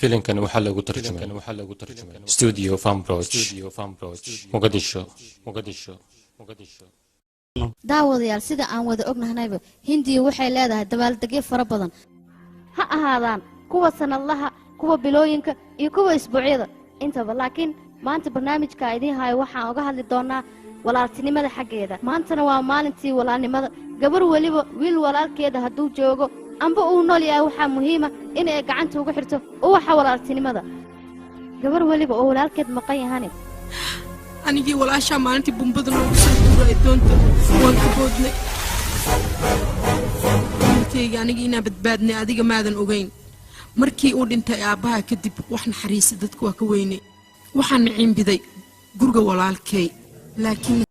Filimkan waxaa lagu tarjumay Studio Fambroch, Muqdisho, Muqdisho, Muqdisho. Daawadayaal, sida aan wada ognahnayba, Hindiya waxay leedahay dabaaldegyo fara badan, ha ahaadaan kuwa sanadlaha, kuwa bilooyinka iyo kuwa isbuucyada intaba. Laakiin maanta barnaamijka idiin hayo waxaan uga hadli doonaa walaaltinimada xaggeeda. Maantana waa maalintii walaalnimada. Gabar weliba wiil walaalkeeda hadduu joogo amba uu nool yahay, waxaa muhiima inay gacanta uga xirto uwaxa walaaltinimada. Gabar weliba oo walaalkeed maqan yahani. Anigii walaashaa maalintii bumbada noogu soo duuray doonta waan ka boodnay. Wiilkayga, aniga inaa badbaadnay adiga maadan ogayn. Markii uu dhintay aabbaha kadib, wax naxariisa dadku waa ka weynay. Waxaan miciinbiday guriga walaalkay, laakiin